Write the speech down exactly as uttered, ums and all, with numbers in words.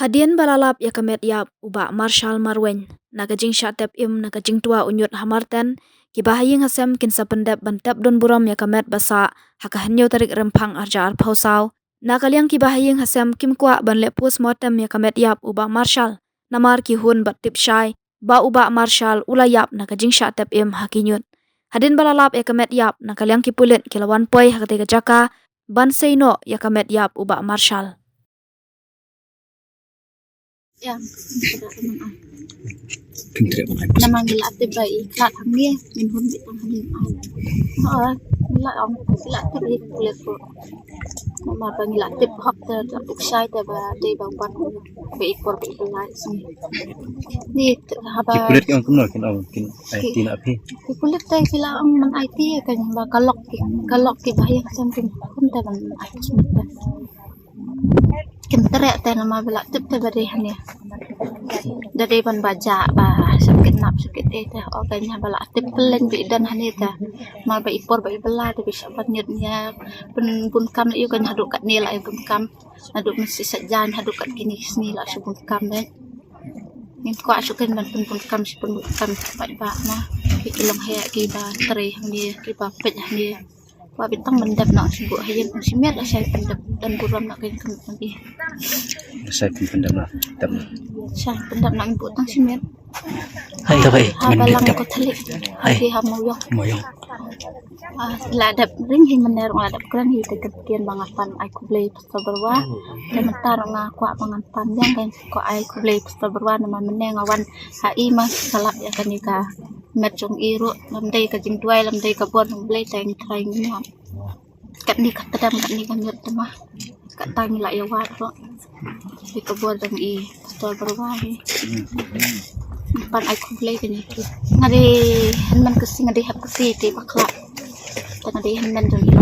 Hadien ba la lap ïa ka met ïap u Bah Marshal Marwein na ka jingshah tep im na ka jingtwa u ñiut ha Marten, ki bahaïing hasem kin sa pyndep ban tep don burom ïa ka met ba sah ha ka hynñiew tarik Rymphang arhajar arphew saw. Na ka liang ki bahaïing hasem kim kwah ban leh postmortem ïa ka met ïap u Bah Marshal, namar ki hun bad tip shai ba u Bah Marshal u la ïap na ka jingshah tep im ha ki ñiut. Hadien ba la lap ïa ka met ïap, na ka liang ki pulit ki la wan poi ha katei ka jaka ban sei noh ïa ka met ïap u Bah Marshal. Ïa, kyntrep ban ai. Namar ngi la tip ba i khlad hangne, ngin hun bit tang hangne. Ha, ngi la ong, ngi la tip i khlad ko. Namar ba ngi la tip hok te, te uk shai te ba dei ba wan ba i por ba i lai sini. Ni te haba ki pulit ki ong kumno, kin ong kin ai ti na phi. Ki pulit te ki la ong man ai ti ka, ba ka lok ki, ka lok ki ba ïa ka sem kin hun te ban ai ti. Kin treh te namar ba la tip te ba dei hangne. Da dei ban ba jah ba shu kidnap shu kit ei te, o ka nya ba la tip pyllein ba i don hangne te. Namar ba i por ba i bylla te ba i shah ban ñiut ñiap. Pynbun kam la ïa ka nya haduh katne la ïa bun kam. Haduh mynstep sa jan haduh kat kine ki sngi la shu bun kam de. Ngim kwah shu kren ban pynbun kam shu pynbun kam paidbah na. Ki ki long heh ki ba trei hangne ki ba peit hangne. Kwah bit tang ban dep noh shu buh ha ïing kum shimet, shai pyndep don burom noh kein kum kum ïa. Shai pyndep noh, dep noh. Shai pyndep noh, buh tang shimet. Hai, to ba eh, ha Balang Katholik. Hai. Ki ha Mawïong. Mawïong. Ah, la dep ring hi mynne ruh la dep kren hi te, ka ktien ba nga pan ai khublei Pastor Barwa. Te mynta ruh nga kwah ba ngan pan ïa, nga kwah ai khublei Pastor Barwa namar mynne nga wan ha i ma ka lap ïa kane ka met jong i ruh, lam dei ka jingduwai, lam dei ka bor jong Blei, te ngi trai ngi ñiap. Katne ka tdem, katne ka ñiut te ma. Kata ngi la ïa wad ruh. Dei ka bor jong i Pastor Barwa hi. Ngi pan ai khublei kane ki. Nga dei hynmen ka sngi, nga dei hap ka sngi te bakla. Te nga dei hynmen jong i.